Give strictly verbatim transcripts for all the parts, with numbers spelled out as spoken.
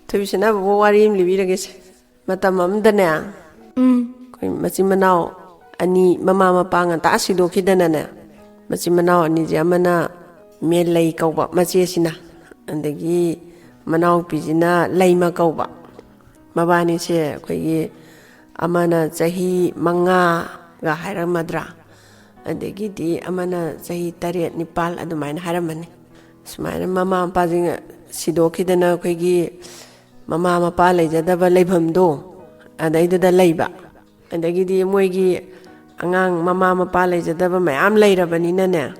ꯊꯣꯏꯕꯤꯁꯅꯥ ꯕꯣꯕꯣꯛ ꯋꯥꯔꯤ ꯑꯃ ꯂꯤꯕꯤꯔꯒꯦꯁꯦ꯫ ꯃꯇꯝ ꯑꯃꯗꯅꯦ, ꯎꯝ꯫ ꯑꯩꯈꯣꯏ ꯃꯆꯤꯟ ꯃꯅꯥꯎ ꯑꯅꯤ, ꯃꯃꯥ ꯃꯄꯥ ꯉꯟꯇꯥ ꯁꯤꯗꯣꯛꯈꯤꯗꯅꯅꯦ, ꯃꯆꯤꯟ ꯃꯅꯥꯎ ꯑꯅꯤꯁꯦ ꯑꯃꯅ ꯃꯦꯂꯩ ꯀꯧꯕ ꯃꯆꯦꯁꯤꯅ, ꯑꯗꯒꯤ ꯃꯅꯥꯎꯄꯤꯁꯤꯅ ꯂꯩꯃ ꯀꯧꯕ꯫ ꯃꯕꯥꯅꯤꯁꯦ ꯑꯩꯈꯣꯏꯒꯤ ꯑꯃꯅ ꯆꯍꯤ ꯃꯉꯥꯒ ꯍꯥꯏꯔꯝꯃꯗ꯭ꯔꯥ, ꯑꯗꯒꯤꯗꯤ ꯑꯃꯅ ꯆꯍꯤ ꯇꯔꯦꯠ ꯅꯤꯄꯥꯜ ꯑꯗꯨꯃꯥꯏꯅ ꯍꯥꯏꯔꯝꯃꯅꯤ꯫ ꯁꯨꯃꯥꯏꯅ ꯃꯃꯥ ꯃꯄꯥꯁꯤꯡ ꯁꯤꯗꯣꯛꯈꯤꯗꯅ ꯑꯩꯈꯣꯏꯒꯤ ꯃꯃꯥ ꯃꯄꯥ ꯂꯩꯖꯗꯕ ꯂꯩꯐꯝꯗꯣ, ꯑꯗꯩꯗꯨꯗ ꯂꯩꯕ꯫ ꯑꯗꯒꯤꯗꯤ ꯃꯣꯏꯒꯤ ꯑꯉꯥꯡ ꯃꯃꯥ ꯃꯄꯥ ꯂꯩꯖꯗꯕ ꯃꯌꯥꯝ ꯂꯩꯔꯕꯅꯤꯅꯅꯦ,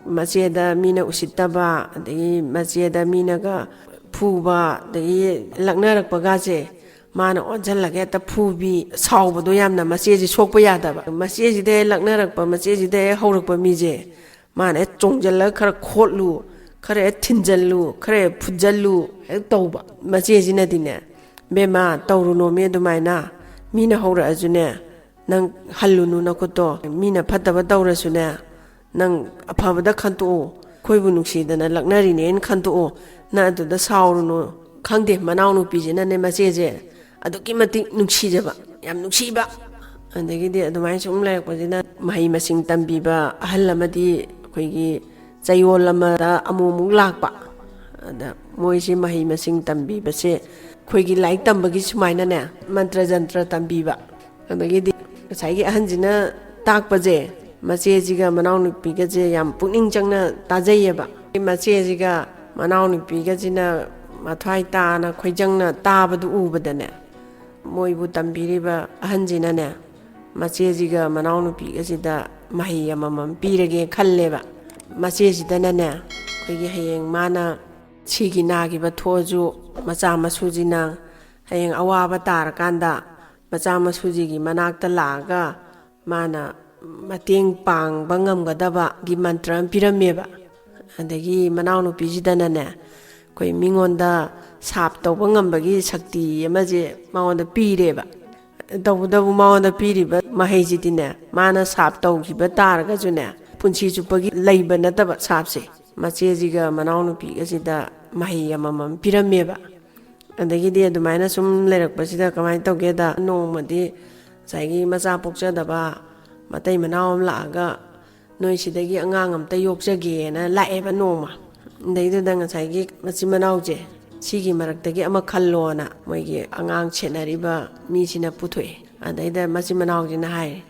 ꯃꯆꯦꯗ ꯃꯤꯅ ꯎꯁꯤꯠꯇꯕ, ꯑꯗꯒꯤ ꯃꯆꯦꯗ ꯃꯤꯅꯒ ꯐꯨꯕ, ꯑꯗꯒꯤ ꯂꯛꯅꯔꯛꯄꯒꯁꯦ ꯃꯥꯅ ꯑꯣꯟꯁꯤꯜꯂꯒ ꯍꯦꯛꯇ ꯐꯨꯕꯤ, ꯁꯥꯎꯕꯗꯣ ꯌꯥꯝꯅ ꯃꯆꯦꯁꯤ ꯁꯣꯛꯄ ꯌꯥꯗꯕ꯫ ꯃꯆꯦꯁꯤꯗ ꯍꯦꯛ ꯂꯛꯅꯔꯛꯄ, ꯃꯆꯦꯁꯤꯗ ꯍꯦꯛ ꯍꯧꯔꯛꯄ ꯃꯤꯁꯦ ꯃꯥꯅ ꯍꯦꯛ ꯆꯣꯡꯁꯤꯜꯂꯒ ꯈꯔ ꯈꯣꯠꯂꯨ, ꯈꯔ ꯍꯦꯛ ꯊꯤꯟꯖꯜꯂꯨ, ꯈꯔ ꯍꯦꯛ ꯐꯨꯖꯜꯂꯨ ꯍꯦꯛ ꯇꯧꯕ꯫ ꯃꯆꯦꯁꯤꯅꯗꯤꯅꯦ, "ꯕꯦꯝꯃ, ꯇꯧꯔꯨꯅꯣꯃꯤ ꯑꯗꯨꯃꯥꯏꯅ, ꯃꯤꯅ ꯍꯧꯔꯛꯑꯁꯨꯅꯦ, ꯅꯪ ꯍꯜꯂꯨꯅꯨ ꯅꯈꯨꯠꯇꯣ, ꯃꯤꯅ ꯐꯠꯇꯕ ꯇꯧꯔꯁꯨꯅꯦ, ꯅꯪ ꯑꯐꯕꯗ ꯈꯟꯇꯣꯛꯑꯣ, ꯑꯩꯈꯣꯏꯕꯨ ꯅꯨꯡꯁꯤꯗꯅ ꯂꯛꯅꯔꯤꯅꯦꯅ ꯈꯟꯇꯣꯛꯑꯣ, ꯅꯪ ꯑꯗꯨꯗ ꯁꯥꯎꯔꯨꯅꯨ"꯫ ꯈꯪꯗꯦ, ꯃꯅꯥꯎꯅꯨꯄꯤꯁꯤꯅꯅꯦ ꯃꯆꯦꯁꯦ ꯑꯗꯨꯛꯀꯤ ꯃꯇꯤꯛ ꯅꯨꯡꯁꯤꯖꯕ, ꯌꯥꯝ ꯅꯨꯡꯁꯤꯕ꯫ ꯑꯗꯒꯤꯗꯤ ꯑꯗꯨꯃꯥꯏꯅ ꯁꯨꯝ ꯂꯩꯔꯛꯄꯁꯤꯅ ꯃꯍꯩ ꯃꯁꯤꯡ ꯇꯝꯕꯤꯕ ꯑꯍꯜ ꯑꯃꯗꯤ ꯑꯩꯈꯣꯏꯒꯤ ꯆꯌꯣꯜ ꯑꯃꯗ ꯑꯃꯨꯛꯃꯨꯛ ꯂꯥꯛꯄ꯫ ꯑꯗ ꯃꯣꯏꯁꯤ ꯃꯍꯩ ꯃꯁꯤꯡ ꯇꯝꯕꯤꯕꯁꯦ ꯑꯩꯈꯣꯏꯒꯤ ꯂꯥꯏꯔꯤꯛ ꯇꯝꯕꯒꯤ ꯁꯨꯃꯥꯏꯅꯅꯦ, ꯃꯟꯇ꯭ꯔ ꯖꯟꯇ꯭ꯔ ꯇꯝꯕꯤꯕ꯫ ꯑꯗꯒꯤꯗꯤ ꯉꯁꯥꯏꯒꯤ ꯑꯍꯟꯁꯤꯅ ꯇꯥꯛꯄꯁꯦ ꯃꯆꯦꯁꯤꯒ ꯃꯅꯥꯎꯅꯨꯄꯤꯒꯁꯦ ꯌꯥꯝ ꯄꯨꯛꯅꯤꯡ ꯆꯪꯅ ꯇꯥꯖꯩꯌꯦꯕ꯫ ꯃꯆꯦꯁꯤꯒ ꯃꯅꯥꯎꯅꯨꯄꯤꯒꯁꯤꯅ ꯃꯊ꯭ꯋꯥꯏ ꯇꯥꯅ ꯈꯣꯏꯖꯪꯅ ꯇꯥꯕꯗꯨ ꯎꯕꯗꯅꯦ, ꯃꯣꯏꯕꯨ ꯇꯝꯕꯤꯔꯤꯕ ꯑꯍꯟꯁꯤꯅꯅꯦ, ꯃꯆꯦꯁꯤꯒ ꯃꯅꯥꯎꯅꯨꯄꯤꯒꯁꯤꯗ ꯃꯍꯩ ꯑꯃꯃꯝ ꯄꯤꯔꯒꯦ ꯈꯜꯂꯦꯕ꯫ ꯃꯆꯦꯁꯤꯗꯅꯅꯦ, ꯑꯩꯈꯣꯏꯒꯤ ꯍꯌꯦꯡ ꯃꯥꯅ ꯁꯤꯒꯤ ꯅꯥꯈꯤꯕ ꯊꯣꯛꯑꯁꯨ, ꯃꯆꯥ ꯃꯁꯨꯁꯤꯅ ꯍꯌꯦꯡ ꯑꯋꯥꯕ ꯇꯥꯔꯀꯥꯟꯗ ꯃꯆꯥ ꯃꯁꯨꯁꯤꯒꯤ ꯃꯅꯥꯛꯇ ꯂꯥꯛꯑꯒ ꯃꯥꯅ ꯃꯇꯦꯡ ꯄꯥꯡꯕ ꯉꯝꯒꯗꯕꯒꯤ ꯃꯟꯇ꯭ꯔ ꯑꯃ ꯄꯤꯔꯝꯃꯦꯕ꯫ ꯑꯗꯒꯤ ꯃꯅꯥꯎꯅꯨꯄꯤꯁꯤꯗꯅꯅꯦ, ꯑꯩꯈꯣꯏ ꯃꯤꯉꯣꯟꯗ ꯁꯥꯞ ꯇꯧꯕ ꯉꯝꯕꯒꯤ ꯁꯛꯇꯤ ꯑꯃꯁꯦ ꯃꯉꯣꯟꯗ ꯄꯤꯔꯦꯕ꯫ ꯇꯧꯕꯇꯕꯨ ꯃꯉꯣꯟꯗ ꯄꯤꯔꯤꯕ ꯃꯍꯩꯁꯤꯗꯤꯅꯦ, ꯃꯥꯅ ꯁꯥꯞ ꯇꯧꯈꯤꯕ ꯇꯥꯔꯒꯁꯨꯅꯦ, ꯄꯨꯟꯁꯤ ꯆꯨꯞꯄꯒꯤ ꯂꯩꯕ ꯅꯠꯇꯕ ꯁꯥꯞꯁꯦ꯫ ꯃꯆꯦꯁꯤꯒ ꯃꯅꯥꯎꯅꯨꯄꯤꯒꯁꯤꯗ ꯃꯍꯩ ꯑꯃꯃꯝ ꯄꯤꯔꯝꯃꯦꯕ꯫ ꯑꯗꯒꯤꯗꯤ ꯑꯗꯨꯃꯥꯏꯅ ꯁꯨꯝ ꯂꯩꯔꯛꯄꯁꯤꯗ ꯀꯃꯥꯏꯅ ꯇꯧꯒꯦꯗ, ꯅꯣꯡꯃꯗꯤ ꯉꯁꯥꯏꯒꯤ ꯃꯆꯥ ꯄꯣꯛꯆꯗꯕ ꯃꯇꯩ ꯃꯅꯥꯎ ꯑꯃ ꯂꯥꯛꯑꯒ, "ꯅꯣꯏ ꯁꯤꯗꯒꯤ ꯑꯉꯥꯡ ꯑꯝꯇ ꯌꯣꯛꯆꯒꯦꯅ" ꯂꯥꯛꯑꯦꯕ ꯅꯣꯡꯃ꯫ ꯑꯗꯩꯗꯨꯗ ꯉꯁꯥꯏꯒꯤ ꯃꯆꯤꯟ ꯃꯅꯥꯎꯁꯦ, "ꯁꯤꯒꯤ ꯃꯔꯛꯇꯒꯤ ꯑꯃ ꯈꯜꯂꯣꯅ" ꯃꯣꯏꯒꯤ ꯑꯉꯥꯡ ꯁꯦꯟꯅꯔꯤꯕ ꯃꯤꯁꯤꯅ ꯄꯨꯊꯣꯛꯑꯦ꯫ ꯑꯗꯩꯗ ꯃꯆꯤꯟ ꯃꯅꯥꯎꯁꯤꯅ ꯍꯥꯏꯔꯦ,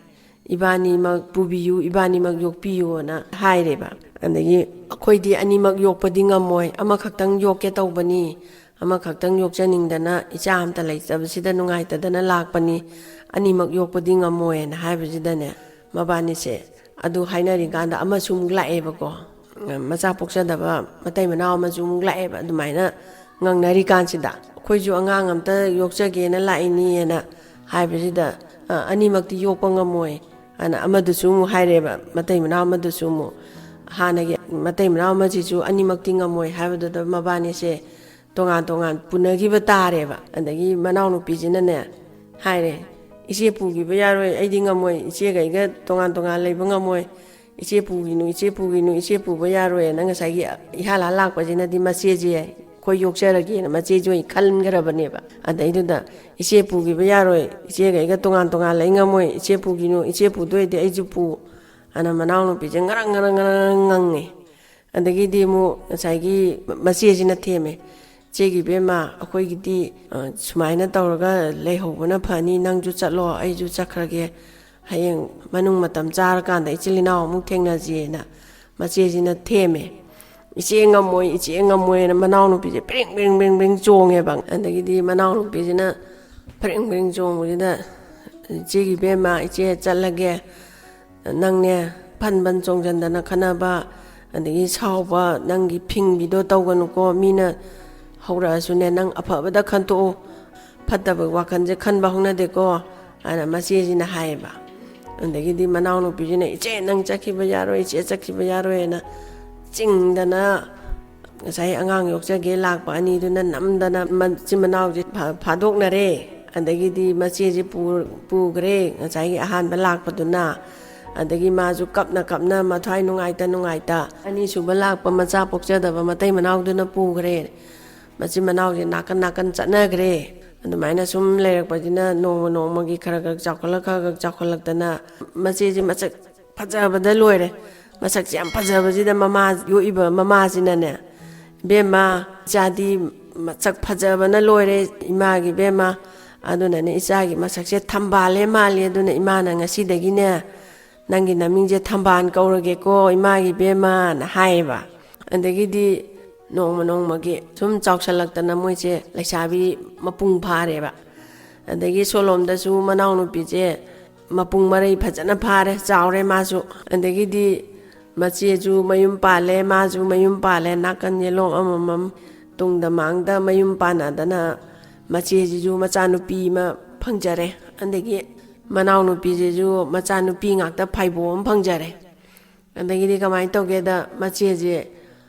"ꯏꯕꯥꯅꯤꯃꯛ ꯄꯨꯕꯤꯌꯨ, ꯏꯕꯥꯅꯤꯃꯛ ꯌꯣꯛꯄꯤꯌꯨꯅ" ꯍꯥꯏꯔꯦꯕ꯫ ꯑꯗꯒꯤ, "ꯑꯩꯈꯣꯏꯗꯤ ꯑꯅꯤꯃꯛ ꯌꯣꯛꯄꯗꯤ ꯉꯝꯃꯣꯏ, ꯑꯃꯈꯛꯇꯪ ꯌꯣꯛꯀꯦ ꯇꯧꯕꯅꯤ, ꯑꯃꯈꯛꯇꯪ ꯌꯣꯛꯆꯅꯤꯡꯗꯅ ꯏꯆꯥ ꯑꯝꯇ ꯂꯩꯇꯕꯁꯤꯗ ꯅꯨꯡꯉꯥꯏꯇꯗꯅ ꯂꯥꯛꯄꯅꯤ, ꯑꯅꯤꯃꯛ ꯌꯣꯛꯄꯗꯤ ꯉꯝꯃꯣꯏꯅ" ꯍꯥꯏꯕꯁꯤꯗꯅꯦ, ꯃꯕꯥꯅꯤꯁꯦ ꯑꯗꯨ ꯍꯥꯏꯅꯔꯤꯀꯥꯟꯗ ꯑꯃꯁꯨ ꯑꯃꯨꯛ ꯂꯥꯛꯑꯦꯕꯀꯣ꯫ ꯃꯆꯥ ꯄꯣꯛꯆꯗꯕ ꯃꯇꯩ ꯃꯅꯥꯎ ꯑꯃꯁꯨ ꯑꯃꯨꯛ ꯂꯥꯛꯑꯦꯕ꯫ ꯑꯗꯨꯃꯥꯏꯅ ꯉꯪꯅꯔꯤꯀꯥꯟꯁꯤꯗ, "ꯑꯩꯈꯣꯏꯁꯨ ꯑꯉꯥꯡ ꯑꯝꯇ ꯌꯣꯛꯆꯒꯦꯅ ꯂꯥꯛꯏꯅꯤꯅ" ꯍꯥꯏꯕꯁꯤꯗ, "ꯑ, ꯑꯅꯤꯃꯛꯇꯤ ꯌꯣꯛꯄ ꯉꯝꯃꯣꯏ" ꯍꯥꯏꯅ ꯑꯃꯗꯨꯁꯨ ꯑꯃꯨꯛ ꯍꯥꯏꯔꯦꯕ, ꯃꯇꯩ ꯃꯅꯥꯎ ꯑꯃꯗꯨꯁꯨ ꯑꯃꯨꯛ꯫ ꯍꯥꯟꯅꯒꯤ ꯃꯇꯩ ꯃꯅꯥꯎ ꯑꯃꯁꯤꯁꯨ ꯑꯅꯤꯃꯛꯇꯤ ꯉꯝꯃꯣꯏ ꯍꯥꯏꯕꯗꯨꯗ ꯃꯕꯥꯅꯤꯁꯦ ꯇꯣꯉꯥꯟ ꯇꯣꯉꯥꯟ ꯄꯨꯅꯈꯤꯕ ꯇꯥꯔꯦꯕ꯫ ꯑꯗꯒꯤ ꯃꯅꯥꯎꯅꯨꯄꯤꯁꯤꯅꯅꯦ ꯍꯥꯏꯔꯦ, "ꯏꯆꯦ ꯄꯨꯈꯤꯕ ꯌꯥꯔꯣꯏ, ꯑꯩꯗꯤ ꯉꯝꯃꯣꯏ, ꯏꯆꯦꯒ ꯑꯩꯒ ꯇꯣꯉꯥꯟ ꯇꯣꯉꯥꯟ ꯂꯩꯕ ꯉꯝꯃꯣꯏ, ꯏꯆꯦ ꯄꯨꯈꯤꯅꯨ, ꯏꯆꯦ ꯄꯨꯈꯤꯅꯨ, ꯏꯆꯦ ꯄꯨꯕ ꯌꯥꯔꯣꯏꯅ" ꯉꯁꯥꯏꯒꯤ ꯏꯍꯥꯟ ꯍꯥꯟ ꯂꯥꯛꯄꯁꯤꯅꯗꯤ ꯃꯆꯦꯁꯦ ꯑꯩꯈꯣꯏ ꯌꯣꯛꯆꯔꯒꯦꯅ ꯃꯆꯦꯁꯦ ꯑꯣꯏꯅ ꯈꯟꯈ꯭ꯔꯕꯅꯦꯕ꯫ ꯑꯗꯩꯗꯨꯗ, "ꯏꯆꯦ ꯄꯨꯈꯤꯕ ꯌꯥꯔꯣꯏ, ꯏꯆꯦꯒ ꯑꯩꯒ ꯇꯣꯉꯥꯟ ꯇꯣꯉꯥꯟ ꯂꯩ ꯉꯝꯃꯣꯏ, ꯏꯆꯦ ꯄꯨꯈꯤꯅꯨ, ꯏꯆꯦ ꯄꯨꯗꯣꯏꯗꯤ ꯑꯩꯁꯨ ꯄꯨ" ꯑꯅ ꯃꯅꯥꯎꯅꯨꯄꯤꯁꯦ ꯉꯔꯪ ꯉꯔꯪ ꯉꯔꯪ ꯉꯪꯉꯦ꯫ ꯑꯗꯒꯤꯗꯤ ꯑꯃꯨꯛ ꯉꯁꯥꯏꯒꯤ ꯃꯆꯦꯁꯤꯅ ꯊꯦꯝꯃꯦ, "ꯏꯆꯦꯒꯤ ꯏꯕꯦꯝꯃ, ꯑꯩꯈꯣꯏꯒꯤꯗꯤ, ꯑ, ꯁꯨꯃꯥꯏꯅ ꯇꯧꯔꯒ ꯂꯩꯍꯧꯕꯅ ꯐꯅꯤ, ꯅꯪꯁꯨ ꯆꯠꯂꯣ, ꯑꯩꯁꯨ ꯆꯠꯈ꯭ꯔꯒꯦ, ꯍꯌꯦꯡ ꯃꯅꯨꯡ ꯃꯇꯝ ꯆꯥꯔꯀꯥꯟꯗ ꯏꯆꯤꯜ ꯏꯅꯥꯎ ꯑꯃꯨꯛ ꯊꯦꯡꯅꯁꯦꯅ" ꯃꯆꯦꯁꯤꯅ ꯊꯦꯝꯃꯦ꯫ "ꯏꯆꯦ ꯉꯝꯃꯣꯏ, ꯏꯆꯦ ꯉꯝꯃꯣꯏꯅ" ꯃꯅꯥꯎꯅꯨꯄꯤꯁꯦ ꯄ꯭ꯔꯦꯡ ꯄ꯭ꯔꯦꯡ ꯄ꯭ꯔꯦꯡ ꯄ꯭ꯔꯦꯡ ꯆꯣꯡꯉꯦꯕ꯫ ꯑꯗꯒꯤꯗꯤ ꯃꯅꯥꯎꯅꯨꯄꯤꯁꯤꯅ ꯄ꯭ꯔꯦꯡ ꯄ꯭ꯔꯦꯡ ꯆꯣꯡꯕꯁꯤꯗ, "ꯏꯆꯦꯒꯤ ꯏꯕꯦꯝꯃ, ꯏꯆꯦ ꯆꯠꯂꯒꯦ, ꯅꯪꯅꯦ ꯐꯟ ꯐꯟ ꯆꯣꯡꯁꯤꯟꯗꯅ ꯈꯠꯅꯕ, ꯑꯗꯒꯤ ꯁꯥꯎꯕ, ꯅꯪꯒꯤ ꯐꯤꯡꯕꯤꯗꯣ ꯇꯧꯒꯅꯨꯀꯣ, ꯃꯤꯅ ꯍꯧꯔꯛꯑꯁꯨꯅꯦ ꯅꯪ ꯑꯐꯕꯗ ꯈꯟꯇꯣꯛꯎ, ꯐꯠꯇꯕ ꯋꯥꯈꯜꯁꯦ ꯈꯟꯕ ꯍꯧꯅꯗꯦꯀꯣ" ꯍꯥꯏꯅ ꯃꯆꯦꯁꯤꯅ ꯍꯥꯏꯌꯦꯕ꯫ ꯑꯗꯒꯤꯗꯤ ꯃꯅꯥꯎꯅꯨꯄꯤꯁꯤꯅ, "ꯏꯆꯦ, ꯅꯪ ꯆꯠꯈꯤꯕ ꯌꯥꯔꯣꯏ, ꯏꯆꯦ ꯆꯠꯈꯤꯕ ꯌꯥꯔꯣꯏꯅ" ꯆꯤꯡꯗꯅ, ꯉꯁꯥꯏ ꯑꯉꯥꯡ ꯌꯣꯛꯆꯒꯦ ꯂꯥꯛꯄ ꯑꯅꯤꯗꯨꯅ ꯅꯝꯗꯅ ꯃꯆꯤꯟ ꯃꯅꯥꯎꯁꯦ ꯐꯥ-, ꯐꯥꯗꯣꯛꯅꯔꯦ꯫ ꯑꯗꯒꯤꯗꯤ ꯃꯆꯦꯁꯦ ꯄꯨ-, ꯄꯨꯈ꯭ꯔꯦ ꯉꯁꯥꯏꯒꯤ ꯑꯍꯥꯟꯕ ꯂꯥꯛꯄꯗꯨꯅ꯫ ꯑꯗꯒꯤ ꯃꯥꯁꯨ ꯀꯞꯅ ꯀꯞꯅ, ꯃꯊ꯭ꯋꯥꯏ ꯅꯨꯡꯉꯥꯏꯇ ꯅꯨꯡꯉꯥꯏꯇ, ꯑꯅꯤꯁꯨꯕ ꯂꯥꯛꯄ ꯃꯆꯥ ꯄꯣꯛꯆꯗꯕ ꯃꯇꯩ ꯃꯅꯥꯎꯗꯨꯅ ꯄꯨꯈ꯭ꯔꯦ꯫ ꯃꯆꯤꯟ ꯃꯅꯥꯎꯁꯦ ꯅꯥꯀꯟ ꯅꯥꯀꯟ ꯆꯠꯅꯈ꯭ꯔꯦ꯫ ꯑꯗꯨꯃꯥꯏꯅ ꯁꯨꯝ ꯂꯩꯔꯛꯄꯁꯤꯅ ꯅꯣꯡꯃ ꯅꯣꯡꯃꯒꯤ ꯈꯔ ꯈꯔ ꯆꯥꯎꯈꯠꯂꯛ ꯈꯔ ꯈꯔ ꯆꯥꯎꯈꯠꯂꯛꯇꯅ ꯃꯆꯦꯁꯦ ꯃꯁꯛ ꯐꯖꯕꯗ ꯂꯣꯏꯔꯦ꯫ ꯃꯁꯛꯁꯦ ꯌꯥꯝ ꯐꯖꯕꯁꯤꯗ ꯃꯃꯥ ꯌꯣꯛꯏꯕ ꯃꯃꯥꯁꯤꯅꯅꯦ, "ꯏꯕꯦꯝꯃ, ꯏꯆꯥꯗꯤ ꯃꯁꯛ ꯐꯖꯕꯅ ꯂꯣꯏꯔꯦ ꯏꯃꯥꯒꯤ ꯏꯕꯦꯝꯃ, ꯑꯗꯨꯅꯅꯦ ꯏꯆꯥꯒꯤ ꯃꯁꯛꯁꯦ ꯊꯝꯕꯥꯜ ꯍꯦꯛ ꯃꯥꯜꯂꯤ, ꯑꯗꯨꯅ ꯏꯃꯥꯅ ꯉꯁꯤꯗꯒꯤꯅꯦ ꯅꯪꯒꯤ ꯅꯃꯤꯡꯁꯦ ꯊꯝꯕꯥꯜ ꯀꯧꯔꯒꯦꯀꯣ ꯏꯃꯥꯒꯤ ꯏꯕꯦꯝꯃꯅ" ꯍꯥꯏꯌꯦꯕ꯫ ꯑꯗꯒꯤꯗꯤ ꯅꯣꯡꯃ ꯅꯣꯡꯃꯒꯤ ꯁꯨꯝ ꯆꯥꯎꯁꯜꯂꯛꯇꯅ ꯃꯣꯏꯁꯦ ꯂꯩꯁꯥꯕꯤ ꯃꯄꯨꯡ ꯐꯥꯔꯦꯕ꯫ ꯑꯗꯒꯤ ꯁꯣꯂꯣꯝꯗꯁꯨ ꯃꯅꯥꯎꯅꯨꯄꯤꯁꯦ ꯃꯄꯨꯡ ꯃꯔꯩ ꯐꯖꯅ ꯐꯥꯔꯦ, ꯆꯥꯎꯔꯦ ꯃꯥꯁꯨ꯫ ꯑꯗꯒꯤꯗꯤ ꯃꯆꯦꯁꯨ ꯃꯌꯨꯝ ꯄꯥꯜꯂꯦ, ꯃꯥꯁꯨ ꯃꯌꯨꯝ ꯄꯥꯜꯂꯦ, ꯅꯥꯀꯟ ꯌꯦꯠꯂꯣꯝ ꯑꯃꯃꯝ ꯇꯨꯡꯗ ꯃꯥꯡꯗ ꯃꯌꯨꯝ ꯄꯥꯟꯅꯗꯅ ꯃꯆꯦꯁꯤꯁꯨ ꯃꯆꯥꯅꯨꯄꯤ ꯑꯃ ꯐꯪꯖꯔꯦ꯫ ꯑꯗꯒꯤ ꯃꯅꯥꯎꯅꯨꯄꯤꯁꯤꯁꯨ ꯃꯆꯥꯅꯨꯄꯤ ꯉꯥꯛꯇ ꯐꯥꯏꯕꯣꯛ ꯑꯃ ꯐꯪꯖꯔꯦ꯫ ꯑꯗꯒꯤꯗꯤ ꯀꯃꯥꯏꯅ ꯇꯧꯒꯦꯗ, ꯃꯆꯦꯁꯦ,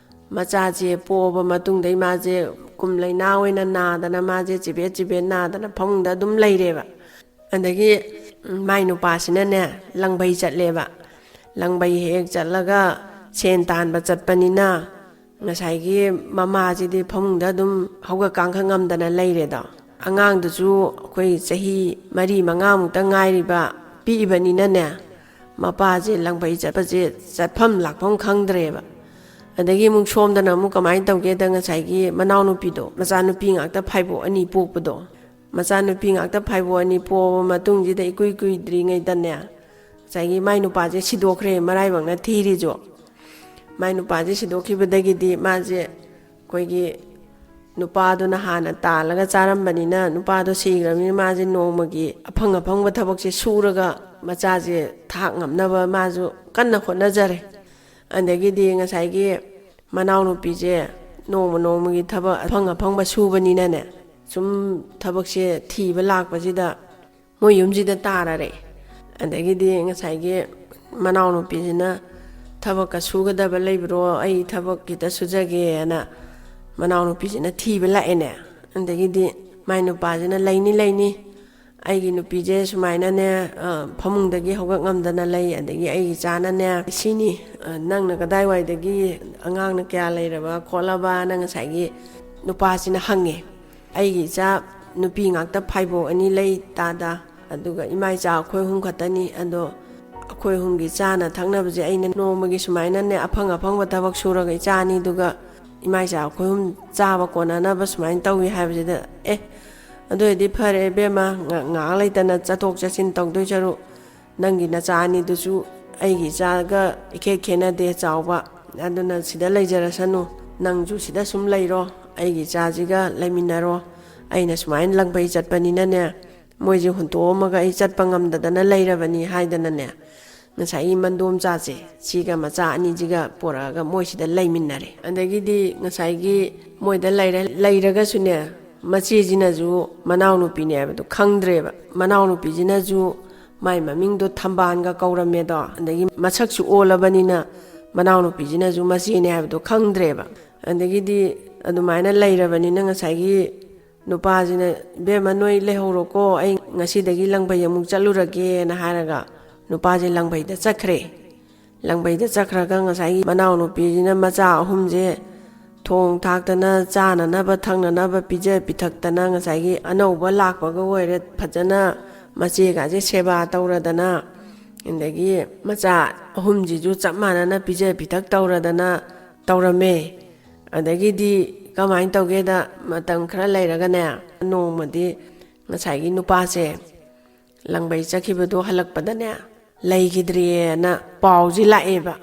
ꯃꯆꯥꯁꯦ ꯄꯣꯛꯑꯕ ꯃꯇꯨꯡꯗ ꯏꯃꯥꯁꯦ ꯀꯨꯝ ꯂꯩꯅꯥ ꯑꯣꯏꯅ ꯅꯥꯗꯅ ꯃꯥꯁꯦ ꯆꯤꯕꯦꯠ ꯆꯤꯕꯦꯠ ꯅꯥꯗꯅ ꯐꯃꯨꯡꯗ ꯑꯗꯨꯝ ꯂꯩꯔꯦꯕ꯫ ꯑꯗꯒꯤ ꯃꯥꯏ ꯅꯨꯄꯥꯁꯤꯅꯅꯦ ꯂꯪꯕꯩ ꯆꯠꯂꯦꯕ꯫ ꯂꯪꯕꯩ ꯍꯦꯛ ꯆꯠꯂꯒ ꯁꯦꯟ ꯇꯥꯟꯕ ꯆꯠꯄꯅꯤꯅ ꯉꯁꯥꯏꯒꯤ ꯃꯃꯥꯁꯤꯗꯤ ꯐꯃꯨꯡꯗ ꯑꯗꯨꯝ ꯍꯧꯒꯠ ꯀꯥꯡꯈꯠ ꯉꯝꯗꯅ ꯂꯩꯔꯦꯗꯣ꯫ ꯑꯉꯥꯡꯗꯨꯁꯨ ꯑꯩꯈꯣꯏ ꯆꯍꯤ ꯃꯔꯤ ꯃꯉꯥꯃꯨꯛꯇ ꯉꯥꯏꯔꯤꯕ ꯄꯤꯛꯏꯕꯅꯤꯅꯅꯦ, ꯃꯄꯥꯁꯦ ꯂꯪꯕꯩ ꯆꯠꯄꯁꯦ ꯆꯠꯐꯝ ꯂꯥꯛꯐꯝ ꯈꯪꯗ꯭ꯔꯦꯕ꯫ ꯑꯗꯒꯤ ꯑꯃꯨꯛ ꯁꯣꯝꯗꯅ ꯑꯃꯨꯛ ꯀꯃꯥꯏꯅ ꯇꯧꯒꯦꯗ, ꯉꯁꯥꯏꯒꯤ ꯃꯅꯥꯎꯅꯨꯄꯤꯗꯣ, ꯃꯆꯥꯅꯨꯄꯤ ꯉꯥꯛꯇ ꯐꯥꯏꯕꯣꯛ ꯑꯅꯤ ꯄꯣꯛꯄꯗꯣ, ꯃꯆꯥꯅꯨꯄꯤ ꯉꯥꯛꯇ ꯐꯥꯏꯕꯣꯛ ꯑꯅꯤ ꯄꯣꯛꯑꯕ ꯃꯇꯨꯡꯁꯤꯗ ꯏꯀꯨꯏ ꯀꯨꯏꯗ꯭ꯔꯤꯉꯩꯗꯅꯦ, ꯉꯁꯥꯏꯒꯤ ꯃꯥꯏ ꯅꯨꯄꯥꯁꯦ ꯁꯤꯗꯣꯛꯈ꯭ꯔꯦ, ꯃꯔꯥꯏꯕꯛꯅ ꯊꯤꯔꯤꯁꯨ꯫ ꯃꯥꯏ ꯅꯨꯄꯥꯁꯦ ꯁꯤꯗꯣꯛꯈꯤꯕꯗꯒꯤꯗꯤ ꯃꯥꯁꯦ ꯑꯩꯈꯣꯏꯒꯤ ꯅꯨꯄꯥꯗꯨꯅ ꯍꯥꯟꯅ ꯇꯥꯜꯂꯒ ꯆꯥꯔꯝꯕꯅꯤꯅ, ꯅꯨꯄꯥꯗꯣ ꯁꯤꯈ꯭ꯔꯕꯅꯤꯅ ꯃꯥꯁꯦ ꯅꯣꯡꯃꯒꯤ ꯑꯐꯪ ꯑꯐꯪꯕ ꯊꯕꯛꯁꯦ ꯁꯨꯔꯒ ꯃꯆꯥꯁꯦ ꯊꯥꯛ ꯉꯝꯅꯕ ꯃꯥꯁꯨ ꯀꯟꯅ ꯍꯣꯠꯅꯖꯔꯦ꯫ ꯑꯗꯒꯤꯗꯤ ꯉꯁꯥꯏꯒꯤ ꯃꯅꯥꯎꯅꯨꯄꯤꯁꯦ ꯅꯣꯡꯃ ꯅꯣꯡꯃꯒꯤ ꯊꯕꯛ ꯑꯐꯪ ꯑꯐꯪꯕ ꯁꯨꯕꯅꯤꯅꯅꯦ, ꯁꯨꯝ ꯊꯕꯛꯁꯦ ꯊꯤꯕ ꯂꯥꯛꯄꯁꯤꯗ ꯃꯣꯏ ꯌꯨꯝꯁꯤꯗ ꯇꯥꯔꯔꯦ꯫ ꯑꯗꯒꯤꯗꯤ ꯉꯁꯥꯏꯒꯤ ꯃꯅꯥꯎꯅꯨꯄꯤꯁꯤꯅ, "ꯊꯕꯛꯀ ꯁꯨꯒꯗꯕ ꯂꯩꯕ꯭ꯔꯣ? ꯑꯩ ꯊꯕꯛ ꯈꯤꯇ ꯁꯨꯖꯒꯦꯅ" ꯃꯅꯥꯎꯅꯨꯄꯤꯁꯤꯅ ꯊꯤꯕ ꯂꯥꯛꯑꯦꯅꯦ꯫ ꯑꯗꯒꯤꯗꯤ ꯃꯥꯏ ꯅꯨꯄꯥꯁꯤꯅ, "ꯂꯩꯅꯤ, ꯂꯩꯅꯤ, ꯑꯩꯒꯤ ꯅꯨꯄꯤꯁꯦ ꯁꯨꯃꯥꯏꯅꯅꯦ, ꯑ, ꯐꯃꯨꯡꯗꯒꯤ ꯍꯧꯒꯠ ꯉꯝꯗꯅ ꯂꯩ, ꯑꯗꯒꯤ ꯑꯩꯒꯤ ꯏꯆꯥꯅꯅꯦ ꯁꯤꯅꯤ, ꯑ, ꯅꯪꯅ ꯀꯗꯥꯏꯋꯥꯏꯗꯒꯤ ꯑꯉꯥꯡꯅ ꯀꯌꯥ ꯂꯩꯔꯕ ꯈꯣꯠꯂꯕꯅ ꯉꯁꯥꯏꯒꯤ ꯅꯨꯄꯥꯁꯤꯅ ꯍꯪꯉꯦ, "ꯑꯩꯒꯤ ꯏꯆꯥ ꯅꯨꯄꯤ ꯉꯥꯛꯇ ꯐꯥꯏꯕꯣꯛ ꯑꯅꯤ ꯂꯩ ꯇꯥꯗ, ꯑꯗꯨꯒ ꯏꯃꯥ ꯏꯆꯥ ꯑꯩꯈꯣꯏ ꯑꯍꯨꯝ ꯈꯛꯇꯅꯤ, ꯑꯗꯣ ꯑꯩꯈꯣꯏ ꯑꯍꯨꯝꯒꯤ ꯆꯥꯅ ꯊꯛꯅꯕꯁꯦ ꯑꯩꯅ ꯅꯣꯡꯃꯒꯤ ꯁꯨꯃꯥꯏꯅꯅꯦ ꯑꯐꯪ ꯑꯐꯪꯕ ꯊꯕꯛ ꯁꯨꯔꯒ ꯏꯆꯥ ꯑꯅꯤꯗꯨꯒ ꯏꯃꯥ ꯏꯆꯥ ꯑꯩꯈꯣꯏ ꯑꯍꯨꯝ ꯆꯥꯕ ꯀꯣꯟꯅꯅꯕ ꯁꯨꯃꯥꯏꯅ ꯇꯧꯏ" ꯍꯥꯏꯕꯁꯤꯗ, "ꯑꯦ, ꯑꯗꯨ ꯑꯣꯏꯔꯗꯤ ꯐꯔꯦ ꯏꯕꯦꯝꯃ, ꯉ-, ꯉꯥꯏꯍꯥꯛ ꯂꯩꯇꯅ ꯆꯠꯊꯣꯛ ꯆꯠꯁꯤꯟ ꯇꯧꯗꯣꯏ ꯁꯔꯨꯛ ꯅꯪꯒꯤ ꯅꯆꯥ ꯑꯅꯤꯗꯨꯁꯨ ꯑꯩꯒꯤ ꯏꯆꯥꯒ ꯏꯈꯦꯠ ꯈꯦꯠꯅꯗꯦ ꯆꯥꯎꯕ, ꯑꯗꯨꯅ ꯁꯤꯗ ꯂꯩꯖꯔꯁꯅꯨ, ꯅꯪꯁꯨ ꯁꯤꯗ ꯁꯨꯝ ꯂꯩꯔꯣ, ꯑꯩꯒꯤ ꯏꯆꯥꯁꯤꯒ ꯂꯩꯃꯤꯟꯅꯔꯣ, ꯑꯩꯅ ꯁꯨꯃꯥꯏꯅ ꯂꯪꯕꯩ ꯆꯠꯄꯅꯤꯅꯅꯦ, ꯃꯣꯏꯁꯦ ꯍꯨꯟꯇꯣꯛꯑꯝꯃꯒ ꯑꯩ ꯆꯠꯄ ꯉꯝꯗꯗꯅ ꯂꯩꯔꯕꯅꯤ" ꯍꯥꯏꯗꯅꯅꯦ, ꯉꯁꯥꯏꯒꯤ ꯃꯟꯗꯣꯝꯆꯥꯁꯦ ꯁꯤꯒ ꯃꯆꯥ ꯑꯅꯤꯁꯤꯒ ꯄꯣꯔꯛꯑꯒ ꯃꯣꯏꯁꯤꯗ ꯂꯩꯃꯤꯟꯅꯔꯦ꯫ ꯑꯗꯒꯤꯗꯤ ꯉꯁꯥꯏꯒꯤ ꯃꯣꯏꯗ ꯂꯩꯔꯦ, ꯂꯩꯔꯒꯁꯨꯅꯦ, ꯃꯆꯦꯁꯤꯅꯁꯨ ꯃꯅꯥꯎꯅꯨꯄꯤꯅꯦ ꯍꯥꯏꯕꯗꯣ ꯈꯪꯗ꯭ꯔꯦꯕ꯫ ꯃꯅꯥꯎꯅꯨꯄꯤꯁꯤꯅꯁꯨ ꯃꯥꯏ ꯃꯃꯤꯡꯗꯣ ꯊꯝꯕꯥꯜꯒ ꯀꯧꯔꯝꯃꯦꯗꯣ, ꯑꯗꯒꯤ ꯃꯁꯛꯁꯨ ꯑꯣꯜꯂꯕꯅꯤꯅ ꯃꯅꯥꯎꯅꯨꯄꯤꯁꯤꯅꯁꯨ ꯃꯆꯦꯅꯦ ꯍꯥꯏꯕꯗꯣ ꯈꯪꯗ꯭ꯔꯦꯕ꯫ ꯑꯗꯒꯤꯗꯤ ꯑꯗꯨꯃꯥꯏꯅ ꯂꯩꯔꯕꯅꯤꯅ ꯉꯁꯥꯏꯒꯤ ꯅꯨꯄꯥꯁꯤꯅ, "ꯏꯕꯦꯝꯃ, ꯅꯣꯏ ꯂꯩꯍꯧꯔꯣꯀꯣ, ꯑꯩ ꯉꯁꯤꯗꯒꯤ ꯂꯪꯕꯩ ꯑꯃꯨꯛ ꯆꯠꯂꯨꯔꯒꯦꯅ" ꯍꯥꯏꯔꯒ ꯅꯨꯄꯥꯁꯦ ꯂꯪꯕꯩꯗ ꯆꯠꯈ꯭ꯔꯦ꯫ ꯂꯪꯕꯩꯗ ꯆꯠꯈ꯭ꯔꯒ ꯉꯁꯥꯏꯒꯤ ꯃꯅꯥꯎꯅꯨꯄꯤꯁꯤꯅ ꯃꯆꯥ ꯑꯍꯨꯝꯁꯦ ꯊꯣꯡ ꯊꯥꯛꯇꯅ, ꯆꯥꯅꯅꯕ ꯊꯛꯅꯅꯕ ꯄꯤꯖ ꯄꯤꯊꯛꯇꯅ, ꯉꯁꯥꯏꯒꯤ ꯑꯅꯧꯕ ꯂꯥꯛꯄꯒ ꯑꯣꯏꯔꯦ, ꯐꯖꯅ ꯃꯆꯦꯒꯁꯦ ꯁꯦꯕꯥ ꯇꯧꯔꯗꯅ, ꯑꯗꯒꯤ ꯃꯆꯥ ꯑꯍꯨꯝꯁꯤꯁꯨ ꯆꯞ ꯃꯥꯟꯅꯅ ꯄꯤꯖ ꯄꯤꯊꯛ ꯇꯧꯔꯗꯅ ꯇꯧꯔꯝꯃꯦ꯫ ꯑꯗꯒꯤꯗꯤ ꯀꯃꯥꯏꯅ ꯇꯧꯒꯦꯗ, ꯃꯇꯝ ꯈꯔ ꯂꯩꯔꯒꯅꯦ, ꯅꯣꯡꯃꯗꯤ ꯉꯁꯥꯏꯒꯤ ꯅꯨꯄꯥꯁꯦ ꯂꯪꯕꯩ ꯆꯠꯈꯤꯕꯗꯣ ꯍꯜꯂꯛꯄꯗꯅꯦ, ꯂꯩꯈꯤꯗ꯭ꯔꯦꯅ ꯄꯥꯎꯁꯤ ꯂꯥꯛꯑꯦꯕ꯫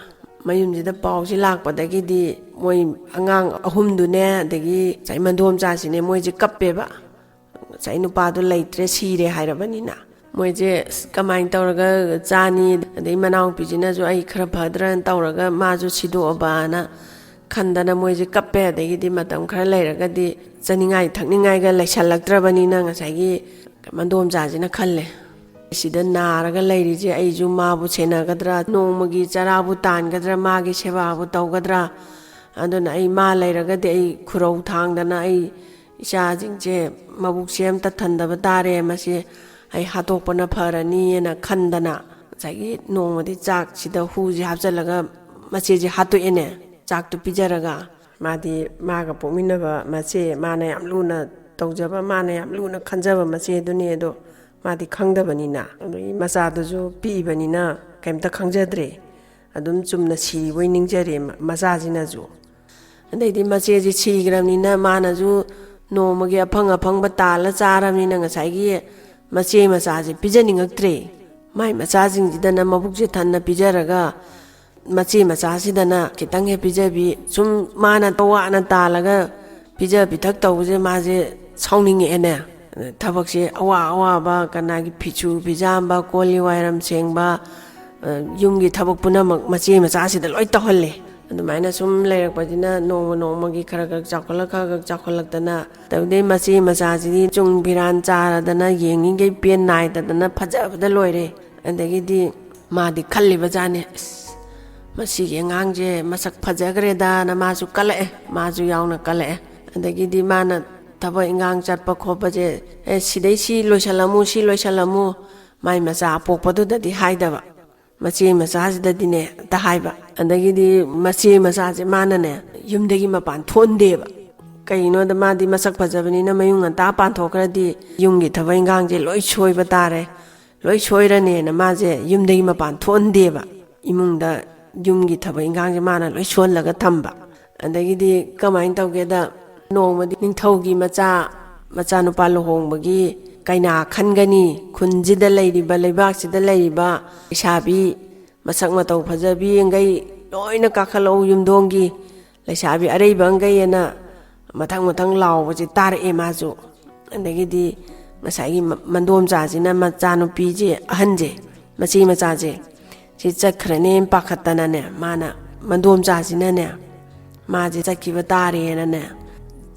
ꯃꯌꯨꯝꯁꯤꯗ ꯄꯥꯎꯁꯤ ꯂꯥꯛꯄꯗꯒꯤꯗꯤ ꯃꯣꯏ ꯑꯉꯥꯡ ꯑꯍꯨꯝꯗꯨꯅꯦ, ꯑꯗꯒꯤ ꯉꯁꯥꯏ ꯃꯟꯗꯣꯝꯆꯥꯁꯤꯅꯦ, ꯃꯣꯏꯁꯦ ꯀꯞꯄꯦꯕ꯫ ꯉꯁꯥꯏ ꯅꯨꯄꯥꯗꯣ ꯂꯩꯇ꯭ꯔꯦ, ꯁꯤꯔꯦ ꯍꯥꯏꯔꯕꯅꯤꯅ꯫ ꯃꯣꯏꯁꯦ ꯑꯁ, ꯀꯃꯥꯏꯅ ꯇꯧꯔꯒ ꯆꯥꯅꯤ? ꯑꯗꯩ ꯃꯅꯥꯎꯄꯤꯁꯤꯅꯁꯨ ꯑꯩ ꯈꯔ ꯐꯗ꯭ꯔꯅ ꯇꯧꯔꯒ ꯃꯥꯁꯨ ꯁꯤꯗꯣꯛꯑꯕꯅ ꯈꯟꯗꯅ ꯃꯣꯏꯁꯦ ꯀꯞꯄꯦ꯫ ꯑꯗꯒꯤꯗꯤ ꯃꯇꯝ ꯈꯔ ꯂꯩꯔꯒꯗꯤ ꯆꯥꯅꯤꯡꯉꯥꯏ ꯊꯛꯅꯤꯡꯉꯥꯏꯒ ꯂꯩꯁꯜꯂꯛꯇ꯭ꯔꯕꯅꯤꯅ ꯉꯁꯥꯏꯒꯤ ꯃꯟꯗꯣꯝꯆꯥꯁꯤꯅ ꯈꯜꯂꯦ, "ꯁꯤꯗ ꯅꯥꯔꯒ ꯂꯩꯔꯤꯁꯦ ꯑꯩꯁꯨ ꯃꯥꯕꯨ ꯁꯦꯟꯅꯒꯗ꯭ꯔꯥ, ꯅꯣꯡꯃꯒꯤ ꯆꯔꯥꯕꯨ ꯇꯥꯟꯒꯗ꯭ꯔꯥ, ꯃꯥꯒꯤ ꯁꯦꯕꯥꯕꯨ ꯇꯧꯒꯗ꯭ꯔꯥ? ꯑꯗꯨꯅ ꯑꯩ ꯃꯥ ꯂꯩꯔꯒꯗꯤ ꯑꯩ ꯈꯨꯔꯧ ꯊꯥꯡꯗꯅ ꯑꯩ ꯏꯆꯥꯁꯤꯡꯁꯦ ꯃꯕꯨꯛꯁꯦ ꯑꯝꯇ ꯊꯟꯗꯕ ꯇꯥꯔꯦ, ꯃꯁꯤ ꯑꯩ ꯍꯥꯠꯇꯣꯛꯄꯅ ꯐꯔꯅꯤꯅ" ꯈꯟꯗꯅ ꯉꯁꯥꯏꯒꯤ ꯅꯣꯡꯃꯗꯤ ꯆꯥꯛꯁꯤꯗ ꯍꯨꯁꯦ ꯍꯥꯞꯆꯤꯜꯂꯒ ꯃꯆꯦꯁꯦ ꯍꯥꯠꯇꯣꯛꯑꯦꯅꯦ, ꯆꯥꯛꯇꯨ ꯄꯤꯖꯔꯒ꯫ ꯃꯥꯗꯤ ꯃꯥꯒ ꯄꯣꯛꯃꯤꯟꯅꯕ ꯃꯆꯦ, ꯃꯥꯅ ꯌꯥꯝ ꯂꯨꯅ ꯇꯧꯖꯕ, ꯃꯥꯅ ꯌꯥꯝ ꯂꯨꯅ ꯈꯟꯖꯕ ꯃꯆꯦꯗꯨꯅꯦ꯫ ꯑꯗꯣ ꯃꯥꯗꯤ ꯈꯪꯗꯕꯅꯤꯅ, ꯑꯗꯒꯤ ꯃꯆꯥꯗꯨꯁꯨ ꯄꯤꯛꯏꯕꯅꯤꯅ ꯀꯩꯝꯇ ꯈꯪꯖꯗ꯭ꯔꯦ꯫ ꯑꯗꯨꯝ ꯆꯨꯝꯅ ꯁꯤꯕꯣꯏ ꯅꯤꯡꯖꯔꯦ ꯃ-, ꯃꯆꯥꯁꯤꯅꯁꯨ꯫ ꯑꯗꯩꯗꯤ ꯃꯆꯦꯁꯤ ꯁꯤꯈ꯭ꯔꯕꯅꯤꯅ ꯃꯥꯅꯁꯨ ꯅꯣꯡꯃꯒꯤ ꯑꯐꯪ ꯑꯐꯪꯕ ꯇꯥꯜꯂ ꯆꯥꯔꯕꯅꯤꯅ ꯉꯁꯥꯏꯒꯤ ꯃꯆꯦ ꯃꯆꯥꯁꯦ ꯄꯤꯖꯅꯤꯡꯉꯛꯇ꯭ꯔꯦ꯫ ꯃꯥꯏ ꯃꯆꯥꯁꯤꯡꯁꯤꯗꯅ ꯃꯕꯨꯛꯁꯦ ꯊꯟꯅ ꯄꯤꯖꯔꯒ ꯃꯆꯦ ꯃꯆꯥꯁꯤꯗꯅ ꯈꯤꯇꯪ ꯍꯦꯛ ꯄꯤꯖꯕꯤ, ꯁꯨꯝ ꯃꯥꯅ ꯋꯥꯅ ꯇꯥꯜꯂꯒ ꯄꯤꯖ ꯄꯤꯊꯛ ꯇꯧꯕꯁꯦ ꯃꯥꯁꯦ ꯁꯥꯎꯅꯤꯡꯉꯛꯑꯦꯅꯦ꯫ ꯊꯕꯛꯁꯦ ꯑꯋꯥ ꯑꯋꯥꯕ, ꯀꯅꯥꯒꯤ ꯐꯤꯁꯨ ꯐꯤꯖꯥꯝꯕ, ꯀꯣꯜ ꯂꯤꯛ ꯋꯥꯏꯔꯝ ꯁꯦꯡꯕ, ꯑ, ꯌꯨꯝꯒꯤ ꯊꯕꯛ ꯄꯨꯝꯅꯃꯛ ꯃꯆꯦ ꯃꯆꯥꯁꯤꯗ ꯂꯣꯏ ꯇꯧꯍꯜꯂꯦ꯫ ꯑꯗꯨꯃꯥꯏꯅ ꯁꯨꯝ ꯂꯩꯔꯛꯄꯁꯤꯅ ꯅꯣꯡꯃ ꯅꯣꯡꯃꯒꯤ ꯈꯔ ꯈꯔ ꯆꯥꯎꯈꯠꯂꯛ, ꯈꯔ ꯈꯔ ꯆꯥꯎꯈꯠꯂꯛꯇꯅ, ꯇꯧꯗꯩ ꯃꯆꯦ ꯃꯆꯥꯁꯤꯗꯤ ꯆꯨꯡ ꯐꯤꯔꯥꯟ ꯆꯥꯔꯗꯅ, ꯌꯦꯡꯉꯤꯈꯩ ꯄꯦꯟ ꯅꯥꯏꯗꯗꯅ ꯐꯖꯕꯗ ꯂꯣꯏꯔꯦ꯫ ꯑꯗꯒꯤꯗꯤ ꯃꯥꯗꯤ ꯈꯜꯂꯤꯕ ꯖꯥꯠꯅꯤ, "ꯑꯁ, ꯃꯁꯤꯒꯤ ꯑꯉꯥꯡꯁꯦ ꯃꯁꯛ ꯐꯖꯈ꯭ꯔꯦꯗꯥꯅ" ꯃꯥꯁꯨ ꯀꯜꯂꯛꯑꯦ, ꯃꯥꯁꯨ ꯌꯥꯎꯅ ꯀꯜꯂꯛꯑꯦ꯫ ꯑꯗꯒꯤꯗꯤ ꯃꯥꯅ ꯊꯕꯛ ꯏꯟꯈꯥꯡ ꯆꯠꯄ ꯈꯣꯠꯄꯁꯦ, "ꯑꯦ, ꯁꯤꯗꯩ ꯁꯤ ꯂꯣꯏꯁꯜꯂꯝꯃꯨ, ꯁꯤ ꯂꯣꯏꯁꯜꯂꯝꯃꯨ", ꯃꯥꯏ ꯃꯆꯥ ꯑꯄꯣꯛꯄꯗꯨꯗꯗꯤ ꯍꯥꯏꯗꯕ, ꯃꯆꯦ ꯃꯆꯥꯁꯤꯗꯗꯤꯅꯦ ꯍꯦꯛꯇ ꯍꯥꯏꯕ꯫ ꯑꯗꯒꯤꯗꯤ ꯃꯆꯦ ꯃꯆꯥꯁꯦ ꯃꯥꯅꯅꯦ ꯌꯨꯝꯗꯒꯤ ꯃꯄꯥꯟ ꯊꯣꯛꯍꯟꯗꯦꯕ꯫ ꯀꯩꯒꯤꯅꯣꯗ ꯃꯥꯗꯤ ꯃꯁꯛ ꯐꯖꯕꯅꯤꯅ ꯃꯌꯨꯝ ꯉꯟꯇꯥ ꯄꯥꯟꯊꯣꯛꯈ꯭ꯔꯗꯤ ꯌꯨꯝꯒꯤ ꯊꯕꯛ ꯏꯟꯈꯥꯡꯁꯦ ꯂꯣꯏ ꯁꯣꯏꯕ ꯇꯥꯔꯦ, ꯂꯣꯏ ꯁꯣꯏꯔꯅꯦꯅ ꯃꯥꯁꯦ ꯌꯨꯝꯗꯒꯤ ꯃꯄꯥꯟ ꯊꯣꯛꯍꯟꯗꯦꯕ꯫ ꯏꯃꯨꯡꯗ ꯌꯨꯝꯒꯤ ꯊꯕꯛ ꯏꯟꯈꯥꯡꯁꯦ ꯃꯥꯅ ꯂꯣꯏ ꯁꯣꯜꯂꯒ ꯊꯝꯕ꯫ ꯑꯗꯒꯤꯗꯤ ꯀꯃꯥꯏꯅ ꯇꯧꯒꯦꯗ, ꯅꯣꯡꯃꯗꯤ ꯅꯤꯡꯊꯧꯒꯤ ꯃꯆꯥ, ꯃꯆꯥꯅꯨꯄꯥ ꯂꯨꯍꯣꯡꯕꯒꯤ ꯀꯩꯅꯥ ꯈꯟꯒꯅꯤ, ꯈꯨꯟꯁꯤꯗ ꯂꯩꯔꯤꯕ, ꯂꯩꯕꯥꯛꯁꯤꯗ ꯂꯩꯔꯤꯕ ꯂꯩꯁꯥꯕꯤ ꯃꯁꯛ ꯃꯇꯧ ꯐꯖꯕꯤꯈꯩ ꯂꯣꯏꯅ ꯀꯥꯈꯠꯂꯛꯎ ꯌꯨꯝꯗꯣꯡꯒꯤ, ꯂꯩꯁꯥꯕꯤ ꯑꯔꯩꯕꯈꯩ ꯑꯅ ꯃꯊꯪ ꯃꯊꯪ ꯂꯥꯎꯕꯁꯦ ꯇꯥꯔꯛꯑꯦ ꯃꯥꯁꯨ꯫ ꯑꯗꯒꯤꯗꯤ ꯉꯁꯥꯏꯒꯤ ꯃ-, ꯃꯟꯗꯣꯝꯆꯥꯁꯤꯅ ꯃꯆꯥꯅꯨꯄꯤꯁꯦ, ꯑꯍꯟꯁꯦ, ꯃꯆꯦ ꯃꯆꯥꯁꯦ, ꯁꯤ ꯆꯠꯈ꯭ꯔꯅꯦꯅ ꯄꯥꯈꯠꯇꯅꯅꯦ, ꯃꯥꯅ, ꯃꯟꯗꯣꯝꯆꯥꯁꯤꯅꯅꯦ, ꯃꯥꯁꯦ ꯆꯠꯈꯤꯕ ꯇꯥꯔꯦꯅꯅꯦ,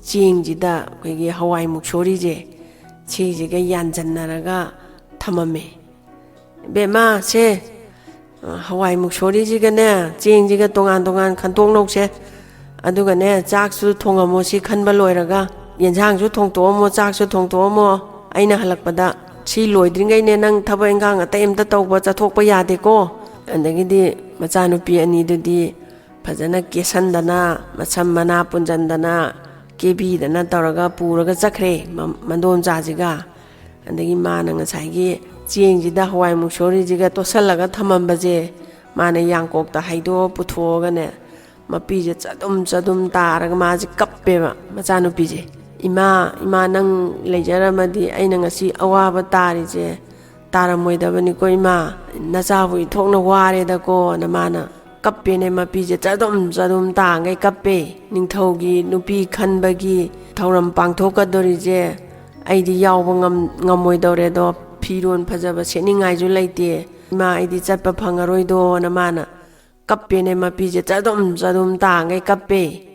ꯆꯦꯡꯁꯤꯗ ꯑꯩꯈꯣꯏꯒꯤ ꯍꯋꯥꯏ ꯃꯨꯛꯁꯣꯔꯤꯁꯦ, ꯁꯤꯁꯤꯒ ꯌꯥꯟꯁꯤꯟꯅꯔꯒ ꯊꯝꯃꯝꯃꯦ꯫ "ꯏꯕꯦꯝꯃ, ꯁꯦ, ꯍꯋꯥꯏ ꯃꯨꯛꯁꯣꯔꯤꯁꯤꯒꯅꯦ, ꯆꯦꯡꯁꯤꯒ ꯇꯣꯉꯥꯟ ꯇꯣꯉꯥꯟ ꯈꯟꯇꯣꯛꯅꯧꯁꯦ꯫ ꯑꯗꯨꯒꯅꯦ, ꯆꯥꯛꯁꯨ ꯊꯣꯡꯉꯝꯃꯣ, ꯁꯤ ꯈꯟꯕ ꯂꯣꯏꯔꯒ꯫ ꯌꯦꯟꯁꯥꯡꯁꯨ ꯊꯣꯡꯇꯣꯛꯑꯝꯃꯣ, ꯆꯥꯛꯁꯨ ꯊꯣꯡꯇꯣꯛꯑꯝꯃꯣ꯫ ꯑꯩꯅ ꯍꯜꯂꯛꯄꯗ ꯁꯤ ꯂꯣꯏꯗ꯭ꯔꯤꯉꯩꯅꯦ ꯅꯪ ꯊꯕꯛ ꯏꯟꯈꯥꯡ ꯑꯇꯩ ꯑꯝꯇ ꯇꯧꯕ, ꯆꯠꯊꯣꯛꯄ ꯌꯥꯗꯦꯀꯣ"꯫ ꯑꯗꯒꯤꯗꯤ ꯃꯆꯥꯅꯨꯄꯤ ꯑꯅꯤꯗꯨꯗꯤ ꯐꯖꯅ ꯀꯦꯁꯟꯗꯅ, ꯃꯁꯝ ꯃꯅꯥ ꯄꯨꯟꯖꯟꯗꯅ, ꯀꯦꯕꯤꯗꯅ ꯇꯧꯔꯒ ꯄꯨꯔꯒ ꯆꯠꯈ꯭ꯔꯦ ꯃ-, ꯃꯗꯣꯝꯆꯥꯁꯤꯒ꯫ ꯑꯗꯒꯤ ꯃꯥꯅ ꯉꯁꯥꯏꯒꯤ ꯆꯦꯡꯁꯤꯗ ꯍꯋꯥꯏ ꯃꯨꯛꯁꯣꯔꯤꯁꯤꯒ ꯇꯣꯠꯁꯜꯂꯒ ꯊꯝꯃꯝꯕꯁꯦ ꯃꯥꯅ ꯌꯥꯡꯀꯣꯛꯇ ꯍꯩꯗꯣꯛꯑ ꯄꯨꯊꯣꯛꯑꯒꯅꯦ, ꯃꯄꯤꯁꯦ ꯆꯗꯨꯝ ꯆꯗꯨꯝ ꯇꯥꯔꯒ ꯃꯥꯁꯦ ꯀꯞꯄꯦꯕ, ꯃꯆꯥꯅꯨꯄꯤꯁꯦ꯫ "ꯏꯃꯥ, ꯏꯃꯥ, ꯅꯪ ꯂꯩꯖꯔꯝꯃꯗꯤ ꯑꯩꯅ ꯉꯁꯤ ꯑꯋꯥꯕ ꯇꯥꯔꯤꯁꯦ ꯇꯥꯔꯝꯃꯣꯏꯗꯕꯅꯤꯀꯣ ꯏꯃꯥ, ꯅꯆꯥꯕꯨ ꯏꯊꯣꯛꯅ ꯋꯥꯔꯦꯗꯀꯣꯅ" ꯃꯥꯅ ꯀꯞꯄꯦꯅꯦ, ꯃꯄꯤꯁꯦ ꯆꯗꯨꯝ ꯆꯗꯨꯝ ꯇꯥꯉꯩ ꯀꯞꯄꯦ꯫ "ꯅꯤꯡꯊꯧꯒꯤ ꯅꯨꯄꯤ ꯈꯟꯕꯒꯤ ꯊꯧꯔꯝ ꯄꯥꯡꯊꯣꯛꯀꯗꯣꯔꯤꯁꯦ ꯑꯩꯗꯤ ꯌꯥꯎꯕ ꯉꯝ-, ꯉꯝꯃꯣꯏꯗꯧꯔꯦꯗꯣ, ꯐꯤꯔꯣꯜ ꯐꯖꯕ ꯁꯦꯠꯅꯤꯡꯉꯥꯏꯁꯨ ꯂꯩꯇꯦ ꯏꯃꯥ, ꯑꯩꯗꯤ ꯆꯠꯄ ꯐꯪꯉꯔꯣꯏꯗꯣꯅ" ꯃꯥꯅ ꯀꯞꯄꯦꯅꯦ, ꯃꯄꯤꯁꯦ ꯆꯗꯨꯝ ꯆꯗꯨꯝ ꯇꯥꯉꯩ ꯀꯞꯄꯦ꯫